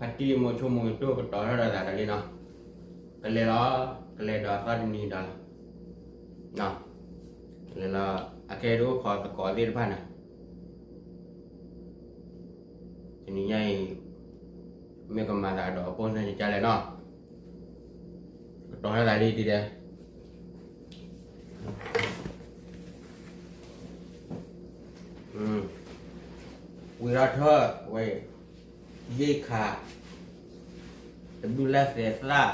တံၤမိၤဆိမိၤကတိၢ်ကတီၤထီၣ်ဒီးသးဒီးလံနီၤ, ကလဲၤလီၤ, ကလဲၤဒီးသီတနံၤဒီးလီၤ, ကလဲၤလီၤ, အကဲဒိၣ်ခိးသကိးသ့ၣ်တဖၣ်န့ၣ် တနံၤညါအံၤ မ့ၢ်ကမၤသးဒီးအပိၢ်န့ၣ်ကလဲၣ်နီၤ, ကတီၤထီၣ်သးလံဒ်လဲၣ်, ဝံၤထီၣ်ထၢၣ်ဝဲ ယ့ၢ်ခး တဒူၣ်လၢသဲးသၣ်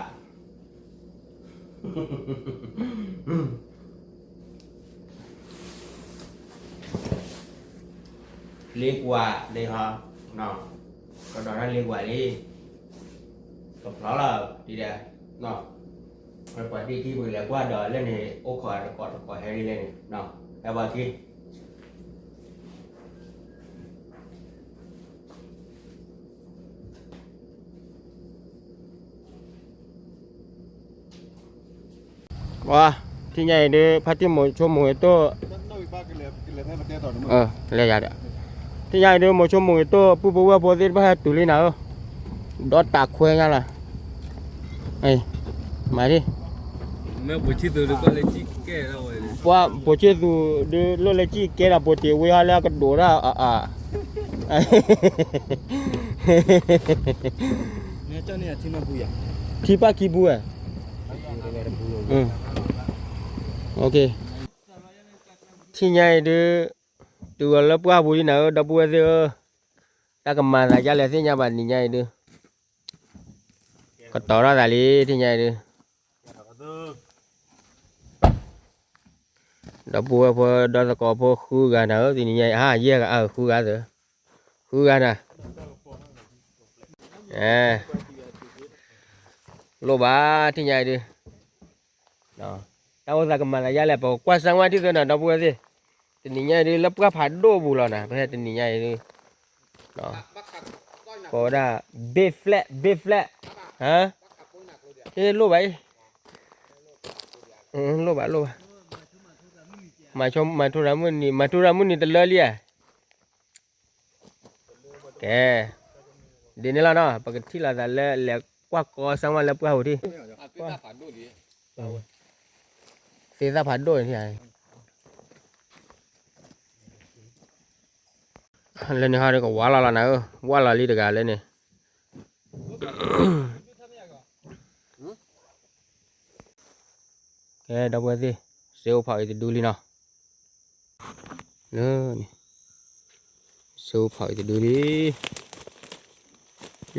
လ့ကွၢ်လံဟီ, ကတီၤထီၣ်လ့ကွၢ်လံ, ကဖျီလီၤဒ်ဒီး, ပှၤတံၢ်ခံပကလဲၤကွၢ်ဒီးလၢန့ၣ် အိၣ်ခိးတကိးတကိးဟဲဒ်လဲၣ်န့ၣ်, ဟဲဘၣ်ခံ ပှၤ ထံၣ်ညါအံၤဒုး ဖါတံၢ်မိၤဆိမိၤကတိၢ်, လဲၤယၤဒီး, ထံၣ်ညါအံၤဒုး မိၤဆိမိၤကတိၢ် ပုၢ်ဖိဝဲၢ်ဖိသ့ၣ်တဖၣ်ဟဲတုၤလံနၤဧၢ, ဒီးတၢ်ခွဲညါလီၤ, မၤဒ် ပှၤပိာ်ဆံသူးဒုးလိၣ်လၢစံၣ်ကဲဒီး ပိာ်ဆံသူးဒုးလိၣ်လၢစံၣ်ကဲဒီး ပိာ်တ့ၢ်ဝ့ဟီလၢကဒိၣ်ဒၣ်အါအါ ထံပၢ်ခံပူၤဝဲ, ထံၣ်ညါအံၤဒုး တုၤအီၤလၢပှၢ်ပူၤလံနၤဧၢ ဒီပုၢ်ဝဲၢ်သ့ၣ်ဧၢ, တၢ်ကမၤသးဒ်လဲၣ်သ့ၣ်ညါဘၣ်နံၤညါအံၤဒုး, ကတီၤထီၣ်သးလံ ထံၣ်ညါအံၤဒုး ဒီပုၢ်ဝဲၢ်ဖိဒီးသကိးဖိဃုဂၤနၤဧၢ တနံၤညါအံၤ အါ ယဲၢ်ဂၤအါ ဃုဂၤသၢ, ဃုဂၤနၤ, လိၣ်ဘၣ် ထံၣ်ညါအံၤဒုး, တၢ်အိၣ်သးကမၤသးဒ်လဲၣ် ပကကွၢ်စၢ်ဝဲထံၣ်သၢနၤ ဒီပုၢ်ဝဲၢ်သ့ၣ်, တနံၤညါအံၤဒုး လၢပှၢ်ဖးဒိၣ်ပူၤလီၤနၤ ပဟဲတနံၤညါအံၤဒုး, ကိးဝဲဒၣ် big flat big flat, ဟ့ၣ်လိၣ်ဘၣ်အံၤ, လိၣ်ဘၣ်လိၣ်ဘၣ်, မၤထိရၤမုၢ်နံၤ မၤထိရၤမုၢ်နံၤတလၢလံဧါ ကဲ, ဒ်န့ၣ်လီၤနီၤ ပကထံၣ်လိာ်သးလၢလဲၤကွၢ်ကီစၢ်ဝဲလၢပှၢ်ပူၤထံၣ်, သ့ၣ်သၣ်ဖးဒိၣ်န့ၣ်, လၢန့ၣ်ဟီဒီးကဝါလီၤလီၤနၤဧၢ, ဝါလီၤလံတဂၤလၢန့ၣ်, ကဲ ဒီပုၢ်ဝဲၢ်သ့ၣ်, စ့အိၣ်ဖီအံၤတဒုလံနီၤ, လၢန့ၣ်, စ့အိၣ်ဖီအံၤတဒုလံ, လံၣ်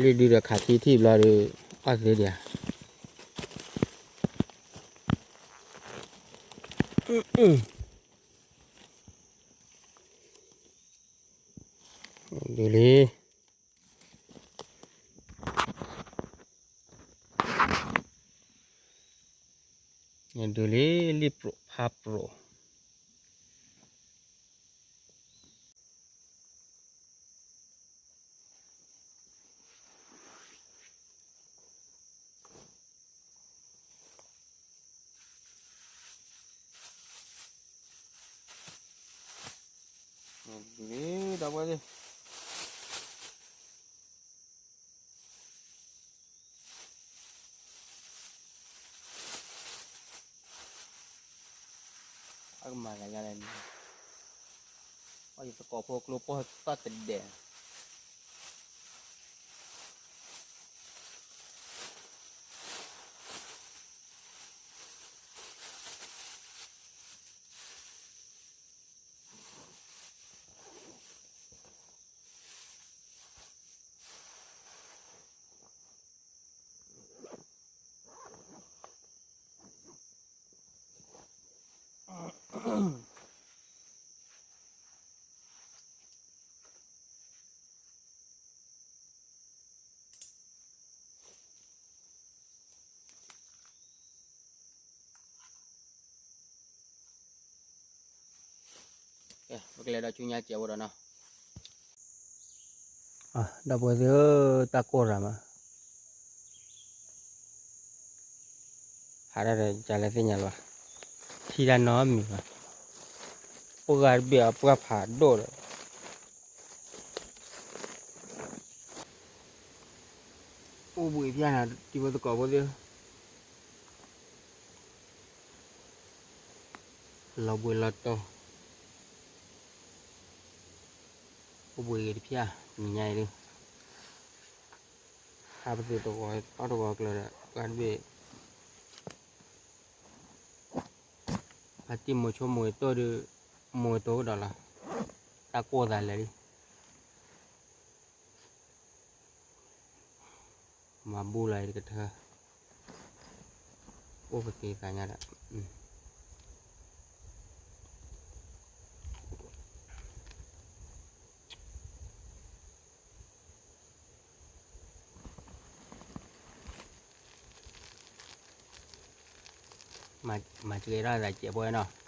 ဒုဒီးခးခံထံၣ်ဘျီဒီး, အီၣ်သ့ဒံးဧါ, ဒုလံ ဒုးလံ လံၣ်ပြိးဖးပြိး, ဒုးလံ ဒီပုၢ်ဝဲၢ်သ့ၣ် အကမၤသးဒ်လဲၣ်န့ၣ်, အီၣ်ယသကိးဖိကျိပီၢ်သီၣ်တဒဲး, ပကလဲၤဒီးဆူညါစဲးဝဲဒီးနီၤ, ဒီပုၢ်ဝဲၢ်သ့ၣ်ဧၢ, တၢ်ကိၢ်ရၤမး, ဟးဒၣ်ဒီးကလဲၤသ့ၣ်ညါလီၤ, ထံၣ်တၢ်နီတမံၤဘၣ်, ပှၢ်ဂၤတဘ့ၣ်အပှၢ်ဖးဒိၣ်ဒီး အိၣ်ဘှံးဖၠၣ်နၤ တံၤဖိသကိးဖိသ့ၣ်ဧၢ, လီၤဘှံးလီၤတီၤ, အိၣ်ဘှံးဂ့ၤတဖၠၣ် နံၤညါအံၤဒုး, ဟးပသုးတဂီၤအီၣ်တဂီၤကျၢၤဒီး ပှၤတဘ့ၣ် ဖါတံၢ်မိၤဆိမိၤတိၢ်ဒုး, မိၤတိၢ်ကဒီးလီၤ, တၢ်ကိၢ်သးလဲၤလံ, မၤဘူၣ်လီၤအံၤတကထၢ, အိၣ်ပသ့သးညါဒီး မၤစကဲထီၣ်သးစဲးဘှဲနီၤ.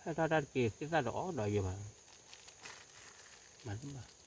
ဟဲထီၣ်တၢ်တက့ၢ် သ့ၣ်သၣ်တအီၣ်ဒီးယိာ်ဘၣ်, မၤတဘၣ်.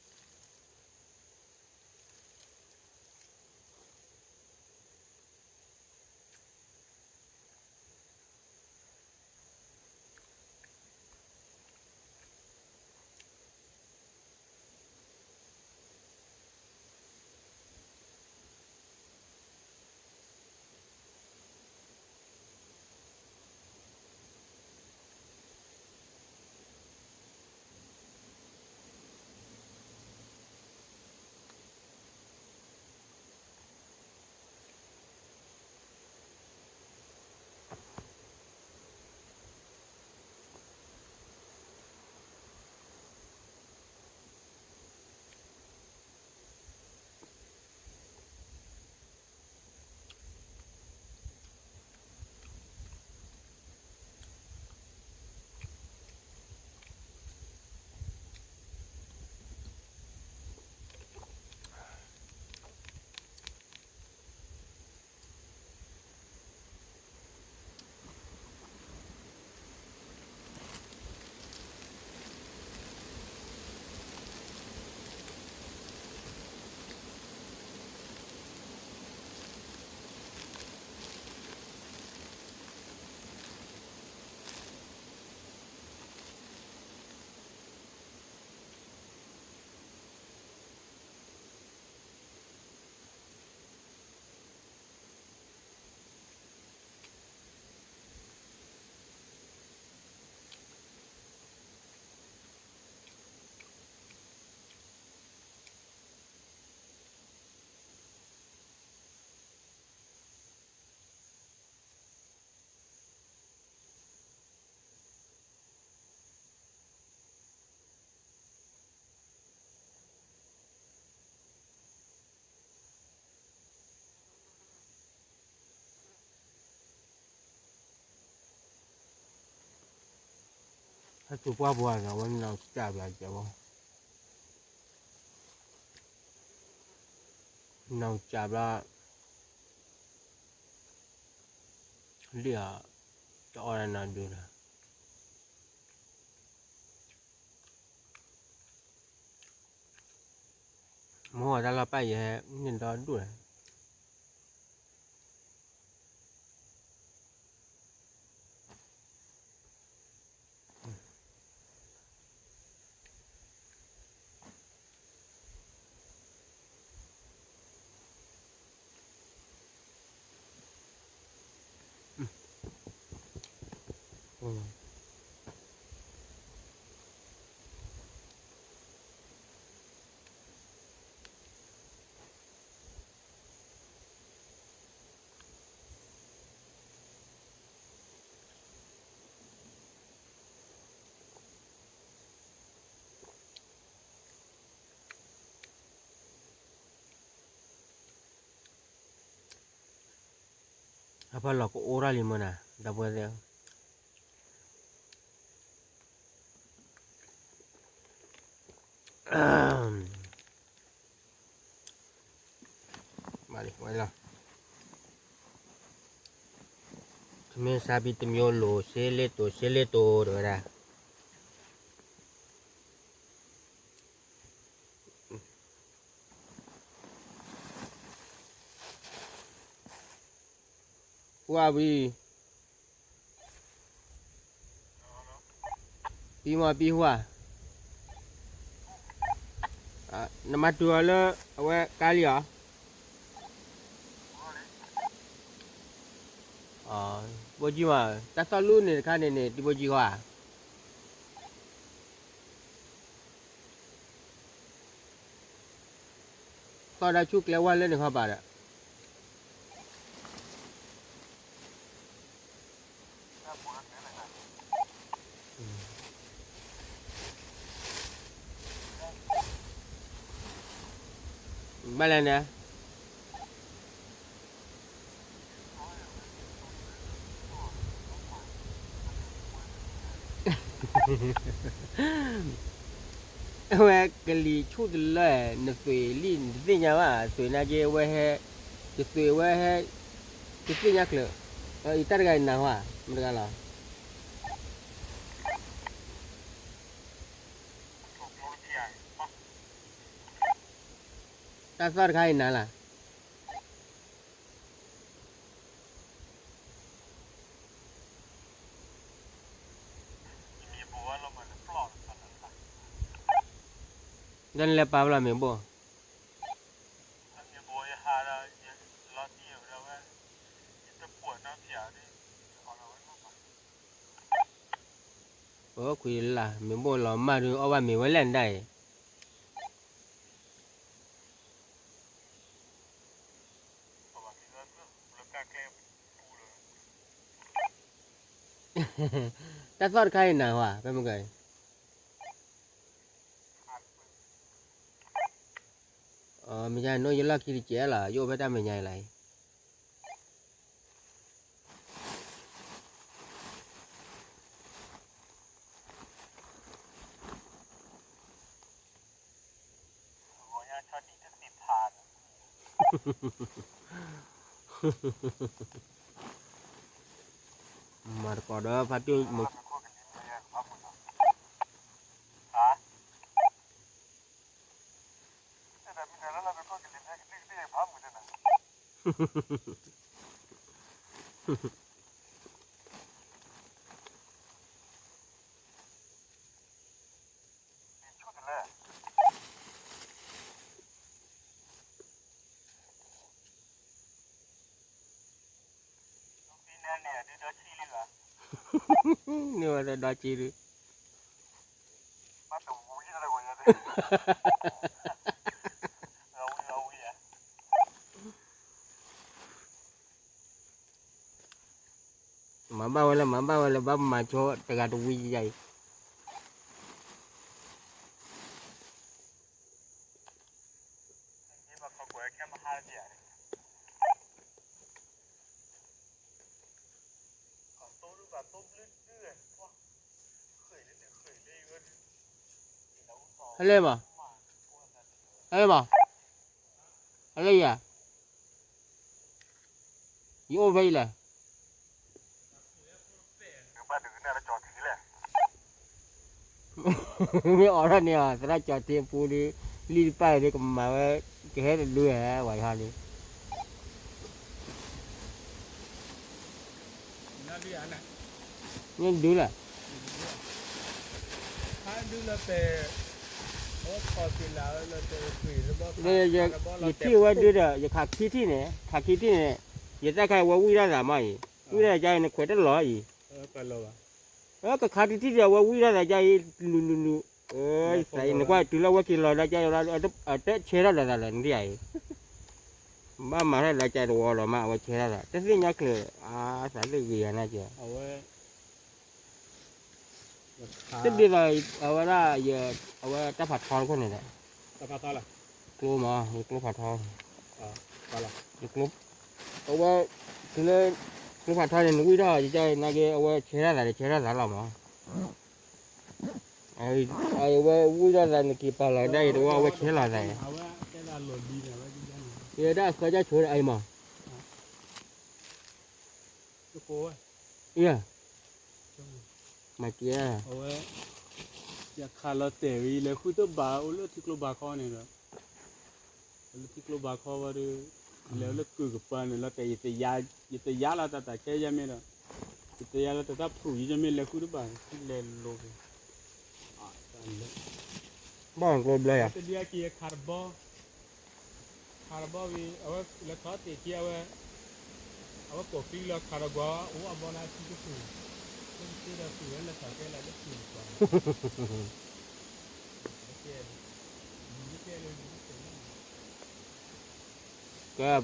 ဟဲတုၤပှၢ်ပှၢ်ဒီး အဝဲနီၢ်ကစၢ်ဘျီကဲဘီ, နီၢ်ကစၢ်ဘျီ, လံၣ်အီၤ, တအီၣ်ဒၣ်နီၢ်ဒုးလီၤ, မ့ၢ်ဝဲတၢ်လီၤပၢ်ယဲၢ်န့ၣ်ဒီဒူၣ်လီၤ. အဖၢလီၤကအိၣ်ထီၣ်လံမ့ၢ်နၤ ဒီပုၢ်ဝဲၢ်သ့ၣ်ဧၢ, မၤလံဝဲလီၤ, ထမင်းစားပြီးတစ်မျိုးလို ဆေးလေးတို ဆေးလေးတို တဝဲဒၣ်. ဟူဧါဝံၤ, ပံမီၤပံဟူဧါ, နမၤတုၤအီၤလၢအဝဲကါလံဧါ, ဘိကံမး, တၢ်သီၣ်လူန့ၣ်တခါန့ၣ်န့ၣ် တံဘိကံဃီဧါ. သီၣ်ဒၣ်ဆူၣ်ကျဲဝါလၢန့ၣ်ခီပၤဒီး ဘၣ်လဲၣ်န့ၣ် အဝဲကလံၤဆူၣ်တလၢ, နသွံၣ်လံ နတသ့ၣ်ညါဘၣ်, သွံၣ်နာ်က့ဝဲဟဲ, ယသွံၣ်ဝဲဟဲ, ယသ့ၣ်ညါကျၢၤ, ယတၢ်တဂၤအံၤနၤဟါ, မတဂၤလီၤ. တၢ်သီၣ်တခါအံၤနၤလၢ်. ဒီးနလဲၤပာ်ဘျီမ့ၢ်ဘိၣ်, အိၣ်ခွံလၢ် မ့ၢ်ဘိၣ်လီၤမၢ်ဒုး အီၣ်ဘၣ်မ့ၤဝဲလဲၣ်နဒၣ်အံၤ. တၢ်သီၣ်တခါအံၤနၤဟါ ဖဲမုၢ်ဂၤအံၤ, မ့ၢ်ညါနိၣ်ယလီၢ်ခံတစဲးလီၤ ယအိၣ်ဖဲတၢ်မဲာ်ညါအံၤလီၤအံၤ. မၤတကိးဒီးဖါတံၢ်မုၢ်, န့ၢ်ဝဲဒီးဒီက့ဒုး, မၤဘၣ်ဝဲလၢ မၤဘၣ်ဝဲလၢ ဘၣ်မၤဆိတဂၤတဝံၤယၤအံၤ. ဟဲလၢမး, ဟဲလၢမး, ဟဲလၢယၤ, ယအိၣ်ဖဲအံၤလဲၣ်. မ့ၢ်အိးထီၣ်န့ၣ်အီၤ သရၣ်ကၠီၤထံအပူၤဒီး လံၣ်တပၣ်ဒီး ကမၤဝဲ, ကဟဲတဒုဝဲ ဝဲဟီလံ. မ့ၢ်ဒုလၢ်, ယထံၣ်ဝဲဒုဒီး ယခးခံထံၣ်န့ၣ် ခးခံထံၣ်န့ၣ် ယသၣ်ခါဝဲဝံၣ်ထီၣ်သးမးအံၤ, ဝံၣ်ထီၣ်သးကါအံၤ နခွဲးတလီၤအံၤ, ကခးတံၢ်တံၢ်ဒီး အဝဲဝံၣ်ထီၣ်သးကါအံၤ လူၤလူၤလူၤ, နကွၢ်တုၤလၢဝဲက့ၤလီၤဒီးကါအံၤ အတဆဲးထီၣ်ဒီးသးလၢနထံၣ်ဧါအံၤ, ဘၣ်မၤထီၣ်ဒီးကါတဝီလီၤမး အဝဲဆဲးထီၣ်သး တသ့ၣ်ညါကျၢၤ, အသးသ့ၣ်ဂ့ၤယၤနာ်က့ၤ တဒ်သိး အဝဲဒၣ် အဝဲတၢ်ဖးထီတခိၣ်န့ၣ်ဒီး, ကျိမး ယကျိဖးထီ, ယကျိ, အဝဲ, တုၤလၢ, ကျိဖးထီန့ၣ် နဝံၣ်ထီၣ် ယကနာ်က့ၤ အဝဲဆဲးထီၣ်သးဒီး ဆဲးထီၣ်သးလီၤမး, အဝဲဝံၣ်ထီၣ်သး နက့ၤပာ်လီၤဒၣ်အံၤတဝီ အဝဲဆဲးလီၤသး, ယဒၣ်အသီကၢ်ဆိဒီးအံၤမး ယ, မၤက့ၤ, အဝဲ, ယခးလီၤတဲာ်ဝံၤ လဲၤဃုတဘၣ် အိၣ်လၢထံကျိဘၣ်ခီန့ၣ်ဒီး, လၢထံကျိဘၣ်ခီဝဲဒီး, လဲၤလၢကုၢ်ကပၤန့ၣ်လီၤတဲာ်, ယတယါလီၤတၢ်တၢ်ခဲယဲမ့ၢ်ဒီး, ယတယါလီၤတၢ်တၢ်ဖုၣ်ယဲမ့ၢ်လဲၤဃုတဘၣ်, လဲၤလိၤက့ၤ, ဘီၣ်ကျိဘျီယၤ, တဒုအက့ၤခးတဘီ, ခးတဘီဝံၤ အဝဲလဲၤထီၣ်တ့ၢ်ခံအဝဲ, အဝဲကိးပံလီၤခးတဘီ, အိၣ်အဘီလၢအစုတဖုၣ်, တ့ဒီးဖုၣ်ဝဲလဲၤထီၣ်ကဲလီၤလၢဖုၣ်တကွၢ်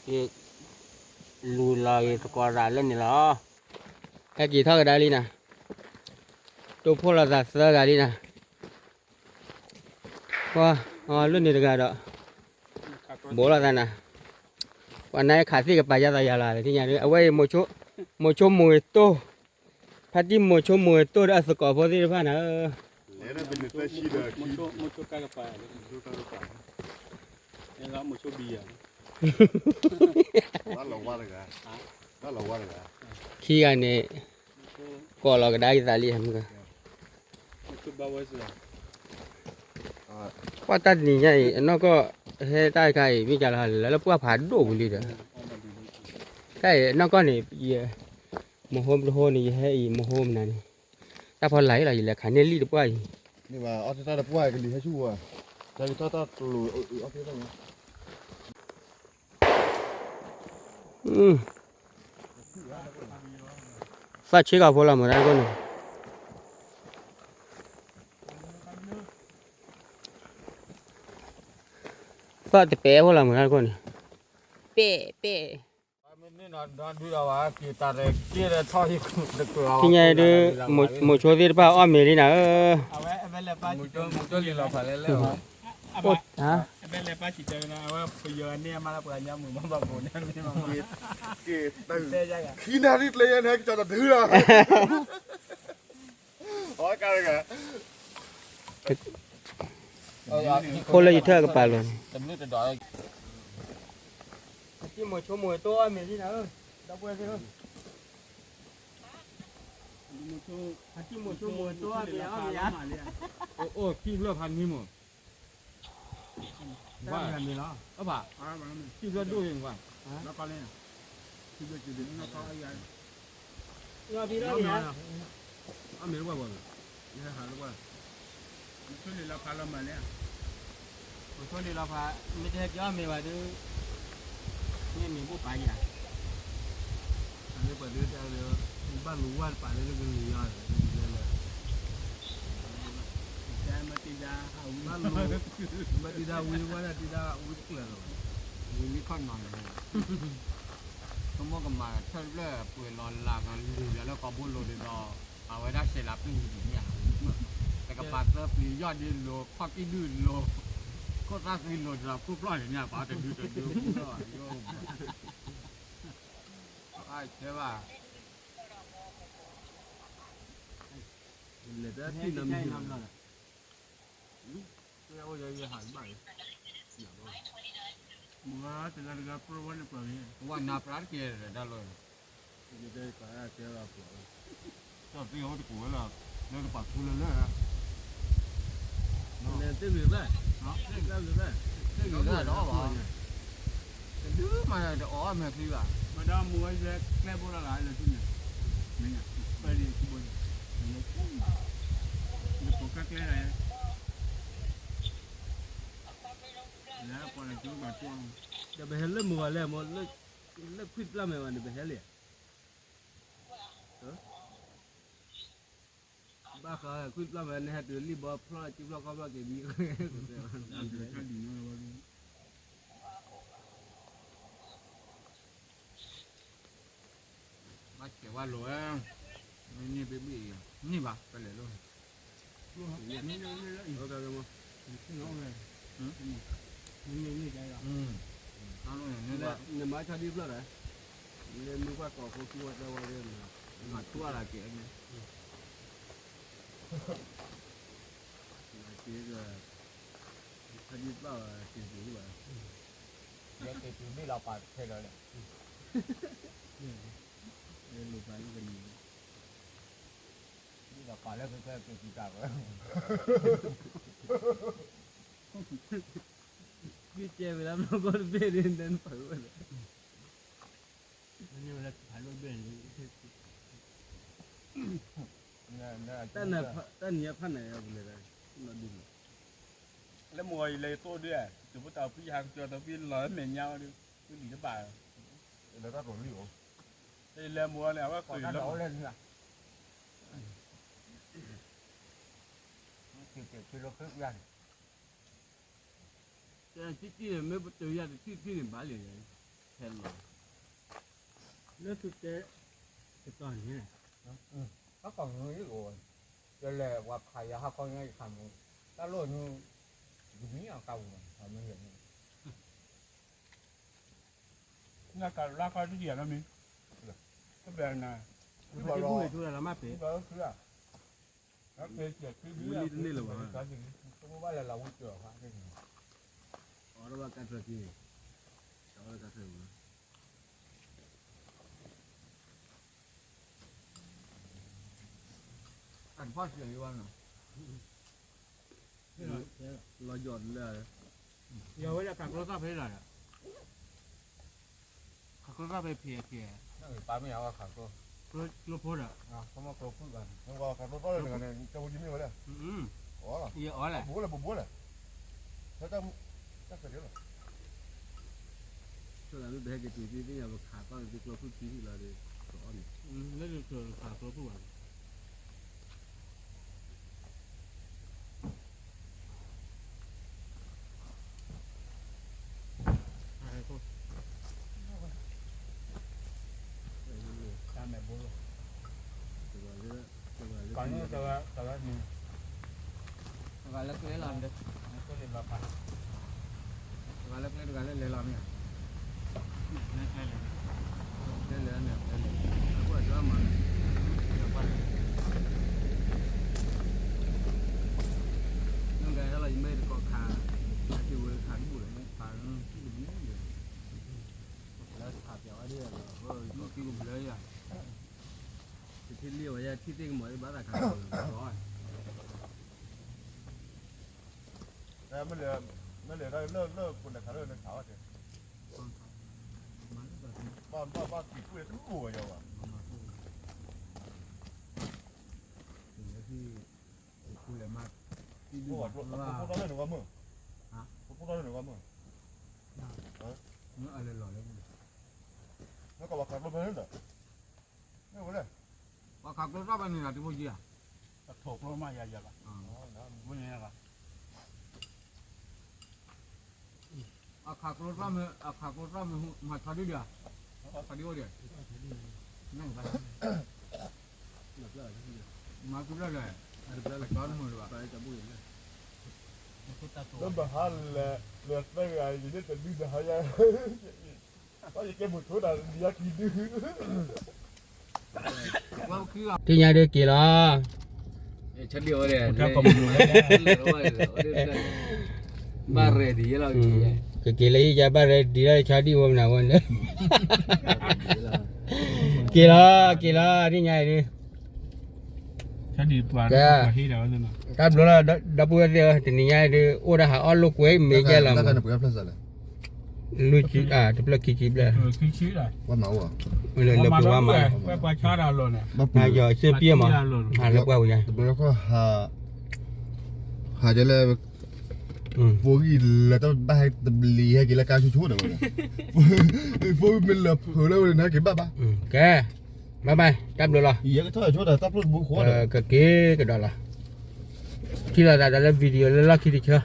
ကဲ, လူၤလီၤဂ့ၤသကိးသးလၢန့ၣ်လီၤ. တၢ်က့ၤထီၣ်ကဒါလံနၤ, တိၢ်ဖှိၣ်လိာ်သးသၢဂၤလံနၤ, ပှၤ, အီၤလၢန့ၣ်တဂၤဒီး, ဘိးလိာ်သးနၤ, ပှၤနါခးသ့ၣ်ကပာ်ယါသးယၤလီၤ သ့ၣ်ညါဒုး အဝဲအံၤ, မိၤဆိမိၤဂ့ၤတိၢ်, ဖါတံၢ်မိၤဆိမိၤဂ့ၤတိၢ်ဒီးအသကိးဖိသ့ၣ်တဖၣ်နၤဧၢ ခံဂၤန့ၣ်, ကိးလီၤကဒါက့ၤသးလံမုၢ်ဂၤ, ကွၢ်တၢ်တနံၤညါအံၤ အနီၢ်ကီၢ်, ဟဲတၢ်တခါအံၤ မ့ၢ်ကလီၤလၢလၢပှၢ်ဖးဒိၣ်ဝံၤလံဒီး, တၢ်အံၤအနီၢ်ကီၢ်န့ၣ်, မဟိမတဟိန့ၣ် ယဟဲအံၤမဟိမနၤန့ၣ်, တၢ်ဖီလာ်အံၤလီၤ ယလဲၤခးန့ၢ်လံတပှၢ်အံၤ, အီၣ်တ့ၢ်တၢ်တပှၢ်ကလံၤဟဲဆူၣ်ဝဲ, တၢ်က့ၤထီၣ်တၢ်တလိၤ, သၣ်ဆ့ကၤဖိလီၤမုၢ်တၢ်တခိၣ်န့ၣ်, သၣ်တပဲဖိလီၤမုၢ်တၢ်တခိၣ်န့ၣ်, ပဲပဲ, ထံၣ်ညါဒုး, မိၤဆိသ့ၣ်တဖၣ်အီၣ်မ့ၤလံနၤဧၢ, အိၣ်, ခံနၤဒုးကျဲယဲန့ၣ် ကၠီတဒုလီၤ, ခိၣ်လၢယထၢၣ်ကပၤလီၤန့ၣ်, တံၤမိၤဆိမိၤတိၢ်အီၣ်မ့ၤလံနၤဧၢ, ဒီပုၢ်ဝဲၢ်သ့ၣ်ဧၢ, တံၤမိၤဆိမိၤတိၢ်အီၣ်မ့ၤအီၣ်မ့ၤဧါ, အိၣ်ခံဖျၢၣ်ဖးနံၤမး ဘၣ်, အီၣ်ဘၣ်, ခံဖျၢၣ်ဒိၣ်အံၤဘၣ်, အီၣ်မ့ၤတဝဲဘၣ်, မုဆိလံလီၤဖးလီၤမးလဲၣ်, မုဆိလံလီၤဖး, မ့ၢ်တဟဲက့ၤအီၣ်မ့ၤဘၣ်ဒုး, မ့ၢ်မ့ၢ်ဘိၣ်ပာ်ယၤ လၢပှၤဒုးတၢ်လၢ, ဘၣ်လိာ်ဝၢ်တပာ်လၢလၢကလံၤယီၤ, မ့ၢ်တံၤဒါဝံၤဝဲဒၣ်တံၤဒါဝံၤတကျၢၤလီၤ, ဝံၤလံခီၣ်နီၤန့ၣ်, ဆိကမိၣ်ကမၤထၢၣ်တဖျၢၣ်ပှဲၤလီၤလးကလံၤယၤလၢကီၢ်ဘိလိၤဒ်သိး, အဝဲဒၣ်ရှဲးလးပျံၤန့ၣ်, တကပၤသၢပျံၤယီၣ်ဒ့လိၤ ခီၣ်ကံၣ်ဒုၣ်လိၤ, ခိၣ်သၣ်သံလိၤဒ်သိးခိၣ်ဖျီၣ်န့ၣ် ပှၤတဒုတဒု, အါ, ကဲဘၣ်, လဲၤတထံၣ်နီတဘျီ, အိၣ်ယဲယဲဟးတဘၣ်, မ့ၢ်တဂၤတဂၤပြၢဝဲန့ၣ်ပှၤဂ့ၤ, ဝဲနၤပြၢတက့ၢ်ဒီးတၢ်လီၤ, တၢ်သ့ၣ်အိၣ်တကိးဝဲလီၤ, လၢတပာ်ထူလၢလၢ လဲၤသ့ၣ်ဂ့ၤဘၣ်, သ့ၣ်ဂ့ၤဘၣ်, သ့ၣ်ဂ့ၤဘၣ်ဒီးအီၣ်ဘၣ်, တဒုမးတအီၣ်မဲာ်ချံဘၣ်, မ့ၢ်ဒီးမူဝဲကျဲဘိလီၤဂၤလၢသူန့ၣ်, ပၢ်ဒံးခိၣ်ဘိန့ၣ်, ယဖိကကျဲလီၤ, လၢပှၤလၢကျိဘၣ်ကျိ, ဒီးပဟဲလၢမုၢ်ဂီၤလဲၣ်, လၢခွံပျၢ်မဲာ်ဘၣ်န့ၣ် ပဟဲလံဧါ ဘၣ်ဃးခွံပျၢ်မဲာ် နဟဲတုၤလံဘီဖျီၣ်စုဖျီၣ်ခီဖျီၣ်က့ၤဒ်, ဘၣ်ဆဲးဝဲလိာ်ဝဲ, န့ၢ်ဘ့ၣ်ဘ့ၣ်အံၤ, န့ၢ်ဘၣ် ပလဲၤလိာ်, နမၤဆီဒံဖျၢၣ်ဒီး, လၢမုၢ်ပှၢ်ကိးဖိခံဝဲတၢ်ဝဲလၢ, မၤထူအါလၢကဲန့ၣ် က့ၤဒီး, ဖးဒံပျၢ်ဘၣ်က့ၤပူၤဘၣ်, ယက့ၤပူၤဘ့ၣ်လီၤပာ်တဖဲလီၤလဲၣ်, လိာ်ပာ်လၢကနံၤ, ဘ့ၣ်လီၤပာ်လၢကကဲက့ၤပူၤတၢ်ဝဲ, ကဲဝဲဒၣ်ဘျီကီၢ်တဘ့ၣ်န့ၣ် နပာ်ဝဲလၢ တၢ်နံၤအဖးန့ၣ် ပလဲၤဒၣ် လၢမုၢ်ဂီၤယလဲၤသိၣ်ဒုး, တုၤဖိတၢ်ဖှံဟးကစၢၤတဖှံလီၤမဲာ်ညါအီၤဒီး, ဝံလံၤတဘၣ်, လၢတၢ်တိၤလံၤအိၣ်, တလဲၤမုၢ်ဂီၤန့ၣ် အဝဲကွၢ်လီၤ, တထံၣ်ထံၣ်န့ၣ် မ့ၢ်ပတုၤယၤတထံၣ်ထံၣ်န့ၣ်ဘၣ်လံ, ဟဲလီၤ, လၢသုတဲ တတီၤန့ၣ်, ဘၣ်ကီၢ်မုၢ်အိၣ်, ယလဲၤပှၤခးယၤဟီၣ်ခီညါယခးမုၢ်, တၢ်လိၣ်နုၤ, ယမံအကါပူၤဘၣ်, မ့ၢ်ယဲန့ၣ် နကလါခီဒုဒံးနီတမံၤ, တဘၣ်နၤ, ဘၣ်လီၤ, ဘၣ်လီၤ, ဝံၤလံတန့ၢ်လၢၤဘၣ်, အီၤတဘၣ်ကါထၢၣ်က့ၤ, အီၤတဘၣ်ကါထၢၣ်က့ၤ အတဖၣ်စၢၤယဝဲနီၤ, လီၤယီၤလၢ, ယဝဲဒၣ်ခးကျိသၣ်ဖဲလီၤ, ခးကျိသၣ်ဖဲဖံးအကဲ, ပာ်မ့ၢ်အဝဲခးကျိ, ကျိဖိဒီး, ခးကျိသၣ်န့ၣ်, ကျိဖိယမ့ၢ်ဝဲလဲၣ်, ယအီၤလဲၣ်, ဘိလဲၣ်, ဘိဘိလဲၣ်, တၢ်ကဲလီၤ ဆိလၢမ့ၢ်ပဟဲက့ၤတုၤသ့ၣ်ညါ ပခးသီၣ်န့ၣ် သ့ကျိဖုၣ်ခံထံၣ်လီၤဒီး ကအီၣ်န့ၣ်, လၢခးကျိဖုၣ်ဘၣ်, တဂၤလၢကျဲလီၤ, တဂၤလၢကျဲ တဂၤလၢလဲၤလီၤမ့ၢ်ဧါ, ကျဲလဲၤန့ၣ် ကျဲလဲၤ, အဃိအတမၤန့ၣ်, နကဲလီၤ ယမ့ၢ်တကိးခး, အစံးဝဲခးတဘူၣ်လီၤ မ့ၢ်ခးလီၤ, လၢခးပျးဝဲဒၣ်လီၤ, မ့ၢ်ကံကဘျၢယၤ, တထံၣ်လံဝဲယထံၣ်သ့ၣ်ကမီၤ ဘၣ်သးခးလီၤ, မ့ၢ်လဲၤလၢပူၤလဲၤခးလၢနခးဝဲတဲ, ဘၣ်ဘၣ်ဘၣ်က့ၤကွၢ်တဘူၣ်ဝဲယၤဘၣ်, ပူၤလဲၤမၤ, ပဖိထီၣ်လၢနဂီၢ်မုၢ်, ပဖိထီၣ်လၢနဂီၢ်မုၢ်, အလဲၤလီၤလၢ, နကဘၣ်ခးကျိဖဲန့ၣ်ဒီး, မ့ၢ်ဝဲလဲၣ်, ပှၤခးကျိသၣ်ဖဲန့ၣ်ဒီး တဖိယံၤဧါ, အထိၣ်ကျိမးယၤယၤဘၣ်, မ့ၢ်န့ၣ်, အခးကျိသၣ်မ့ၢ်, အခးကျိသၣ်မ့ၢ် မၤဆီဒံၣ်ဒီး, ဆီဒံၣ်အိၣ်ဒီး, မၤကဘျၢၣ်လဲၣ်, အဆီတမုာ်လၢၤဘၣ်, လၢဘၣ်ဟါလဲၤ, လဲၤသၢဂၤအံၤ ယန့ၢ်တဒုဒီးဟါယၤ, ဘၣ်ယကဲမိၣ်ဆိတၢ်ဒံးယၤခံဒု သ့ၣ်ညါဒုးက့ၤလီၤ, ဘၣ် ready လီၤ, ကက့ၤလၢယယၤဘၣ် ready လီၤ ဆီဒံၣ်ဝဲမနုၤဝဲန့ၣ်, က့ၤလီၤ က့ၤလီၤ သ့ၣ်ညါအံၤဒုး, တၢ်ဘျုးလီၤ ဒီပုၢ်ဝဲၢ်သ့ၣ်ဧၢ, တနံၤညါအံၤဒုး အိၣ်ဒၣ်ဟးအီၣ်လိာ်ကွဲမ့ၢ်ယဲလီၤမး, လွံၢ်ဆံ, တဖျၢၣ်ခံဆံဘျဲၣ်, လၢပှၤမၤအိၣ်, ယီၤစ့ပျဲမး, လၢပှၤဝဲညါ, ဟးလၢ ဖိဂံၢ်လၢတၢ်ဘၣ် ဟဲတဘျီဃီဟး, ဟးကဲလၢ ဖိဂံၢ်မ့ၢ်လၢဖုးလၢဝဲန့ၣ် နက့ၤဘၣ်ဘၣ်, ကဲ, bye bye တၢ်ဘျုးလီၤ, ကက့ၤကဒီးလီၤ, ထံၣ်လိာ်သးဒီးလၢ video လၢလီၢ်ခံတဆၢ,